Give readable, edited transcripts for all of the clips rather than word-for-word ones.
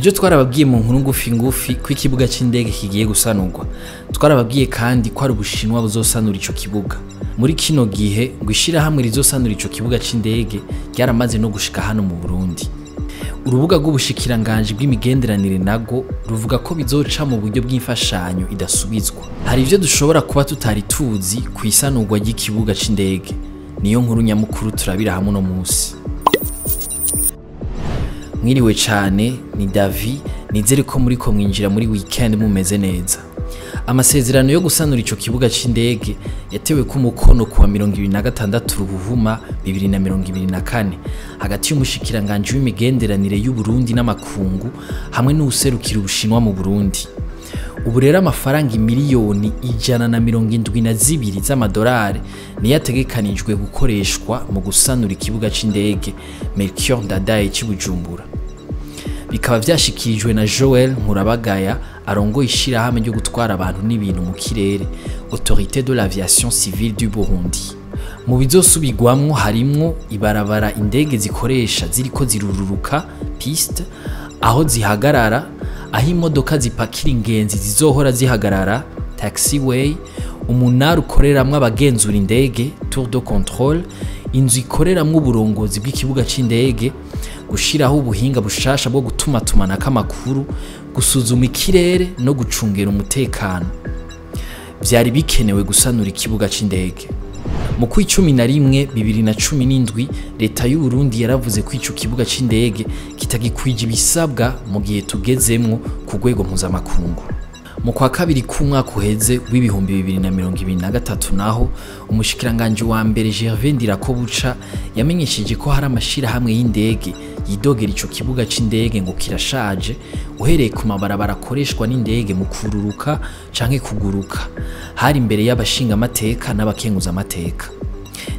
Ejo twarababwiye mu nkuru ngufi ngufi ko ikibuga c'indege kigiye gusanurwa. Twarababwiye kandi ko ari Ubushinwa buzosanura ico kibuga. Muri kino gihe ngo ishirahamwe rizosanura ico kibuga c'indege ryaramaze no gushika hano mu Burundi. Urubuga rw'ubushikiranganji bw'imigenderanire narwo ruvuga ko bizoca mu buryo bw'imfashanyo idasubizwa. Hari ivyo dushobora kuba tutari tuzi ku isanurwa ry'ikibuga c'indege. Niyo nkuru nyamukuru turabira hamwe uno musi. Mwiriwe cane, ni Davi, nizere ko muriko mwinjira muri weekend mumeze neza. Amasezerano yo gusanura ico kibuga c'indege yatewe ku mukono kuwa 26 Ruhuhuma 2024 hagati y'umushikiranganje w'imigenderanire y'u Burundi n'amakungu hamwe n'uwuserukira Ubushinwa mu Burundi. Ubu rero amafaranga miliyoni 172 z'amadolari niyo ategekanijwe gukoreshwa mu gusanura ikibuga c'indege Melchior Ndadaye c'i Bujumbura. Bikaba vyashikirijwe na Joel Nkurabagaya arongoye ishirahamwe ryo gutwara abantu n'ibintu mu kirere, Autorité de l'Aviation Civile du Burundi. Mu bizosubirwamwo harimwo ibarabara indege zikoresha ziriko zirururuka, piste, aho zihagarara, aho imodoka zipakira ingenzi zizohora zihagarara, taxiway, umunara ukoreramwo abagenzura indege, tour de contrôle, inzu ikoreramwo uburongozi bw'ikibuga c'indege, gushiraho ubuhinga bushasha bwo gutumatumanako amakuru, gusuzuma ikirere no gucungera umutekano. Vyari bikenewe gusanura ikibuga c'indege. Mu kw'icumi na rimwe 2017 leta y'u Burundi yaravuze ko ico kibuga c'indege kitagikwije ibisabwa mu gihe tugezemwo ku rwego mpuzamakungu. Mu kwa kabiri k'umwaka uheze w'2023 naho umushikiranganje wa mbere Gervais Ndirakobuca yamenyesheje ko hari amashirahamwe y'indege yidogera ico kibuga c'indege ngo kirashaje, uhereye ku mabarabara akoreshwa n'indege mu kururuka canke kuguruka. Hari imbere y'abashinga amateka n'abakenguza amateka.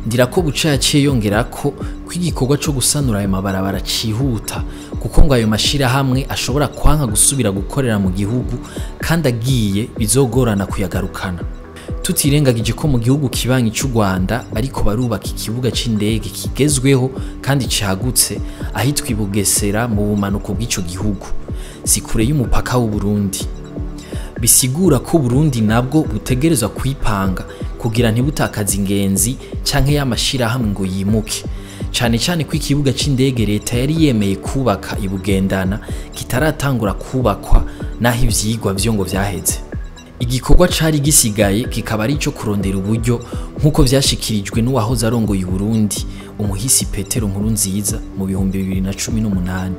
Ndirakobuca yaciye yongera ko igikorwa co gusanura ayo mabarabara cihuta, kuko ngo ayo mashirahamwe ashobora kwanka gusubira gukorera mu gihugu kandi agiye bizogorana kuyagarukana. Tutirengagije ko mu gihugu kibanyi c'u Rwanda bariko barubaka ikibuga c'indege kigezweho kandi cagutse ahitwa i Bugesera mu bumanuko bw'ico gihugu, si kure y'umupaka w'u Burundi. Bisigura ko Burundi nabwo butegerezwa kwipanga kugira ntibutakaze ingenzi canke y'amashirahamwe ngo yimuke, cane cane ko ikibuga c'indege leta yari yemeye kubaka i Bugendana kitaratangura kubakwa naho ivyigwa vyo ngo vyaheze. Igikorwa cari gisigaye kikaba ari ico kurondera uburyo nk'uko vyashikirijwe n'uwahoze arongoye Burundi umuhisi Petero Nkurunziza mu 2018.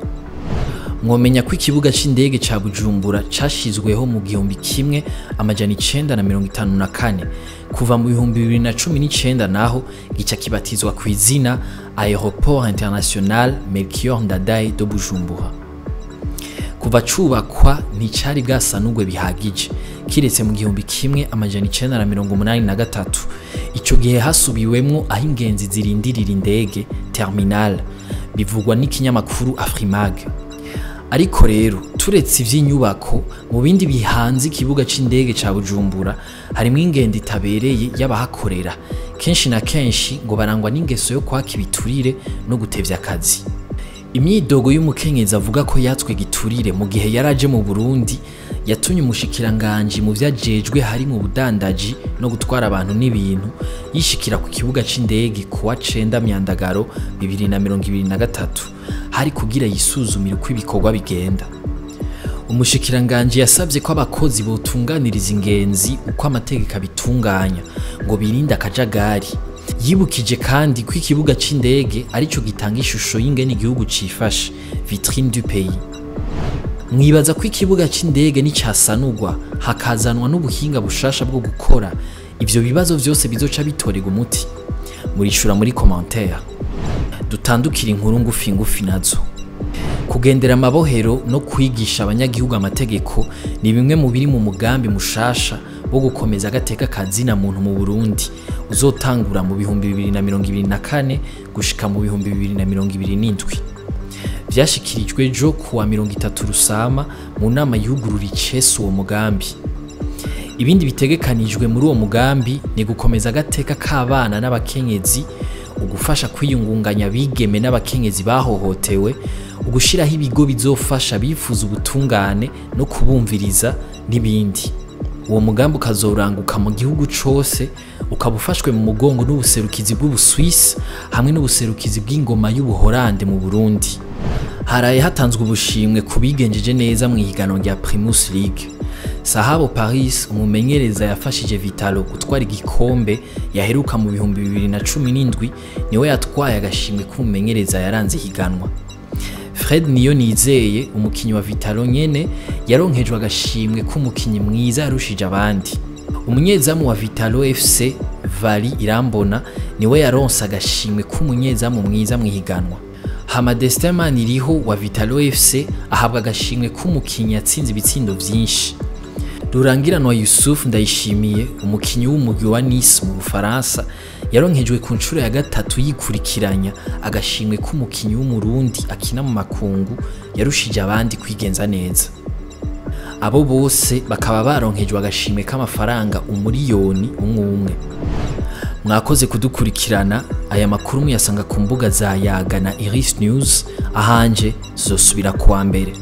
Mwomenya ko ikibuga c'indege ca Bujumbura cashizweho mu 1954, kuva mu 2019 naho gica kibatizwa ku izina Aéroport International Melchior Ndadaye de Bujumbura. Kuva cubakwa nticari bwasanurwe bihagije, kiretse mu 1983. Ico gihe hasubiwemwo aho ingenzi zirindirira indege, terminal, bivugwa n'ikinyamakuru Afrimag. Ariko rero turetse ivy'inyubako, mu bindi bihanze ikibuga c'indege ca Bujumbura harimwo ingendo itabereye y'abahakorera. Kenshi na kenshi ngo barangwa n'ingeso yo kwaka ibiturire no gutevya akazi. Imyidogo y'umukenyezi avuga ko yatswe giturire mu gihe yaraje mu Burundi yatumye umushikiranganje mu vyajejwe harimwo ubudandaji no gutwara abantu n'ibintu yishikira ku kibuga c'indege kuwa 9 Myandagaro 2023, hari kugira yisuzumire uko ibikorwa bigenda. Umushikiranganje yasabye ko abakozi botunganiriza ingenzi uko amategeko abitunganya ngo birinde akajagari. Yibukije kandi ko ikibuga c'indege arico gitanga ishusho y'ingene igihugu cifashe, vitrine du pays. Mwibaza ko ikibuga c'indege nicasanurwa hakazanwa n'ubuhinga bushasha bwo gukora, ivyo bibazo vyose bizoca bitorega umuti? Murishura muri commentaire. Dutandukira inkuru ngufi ngufi nazo. Kugendera amabohero no kwigisha abanyagihugu amategeko ni bimwe mu biri mu mugambi mushasha wo gukomeza agateka kazina muntu mu Burundi uzotangura mu 2024 gushika mu 2027. Vyashikirijwe ejo kuwa 30 Rusama mu nama yugurura icese uwo mugambi. Ibindi bitegekanijwe muri uwo mugambi ni gukomeza agateka k'abana n'abakenyezi, ugufasha kwiyungunganya abigeme n'abakenyezi bahohotewe, Ugushiraho ibigo bizofasha bifuza ubutungane no kubumviriza n'ibindi. Uwo mugambi ukazoranguka mu gihugu cose, ukaba ufashwe mu mugongo n'ubuserukizi bw'Ubuswisi hamwe n'ubuserukizi bw'ingoma y'Ubuholande mu Burundi. Haraye hatanzwe ubushimwe ku bigenjeje neza mu ihiganwa rya Primus League. Sahabo Paris, umumenyereza yafashije Vitalo gutwara igikombe yaheruka mu 2017, niwe yatwaye agashimwe k'umumenyereza yaranze ihiganwa. Fred Niyonizeye, umukinyi wa Vitalo nyene, yaronkejwe agashimwe k'umukinyi mwiza yarushije abandi. Umunyezamu wa Vitalo FC Vali Irambona niwe yaronse agashimwe k'umunyezamu mwiza mu ihiganwa. Hama Destin Maniriho wa Vitalo FC ahabwa agashimwe k'umukinyi yatsinze ibitsindo vyinshi. Rurangiranwa Yusuf Ndayishimiye, umukinyi w'umugwi wa Nice mu Bufaransa, yaronkejwe ku nshuro ya gatatu yikurikiranya agashimwe k'umukinyi w'Umurundi akina mu makungu yarushije abandi kwigenza neza. Abo bose bakaba baronkejwe agashimwe k'amafaranga 1 miliyoni umwe umwe. Mwakoze kudukurikirana. Aya makuru muyasanga ku mbuga za Yaga na Iris News. Ahanje zosubira kuwa mbere.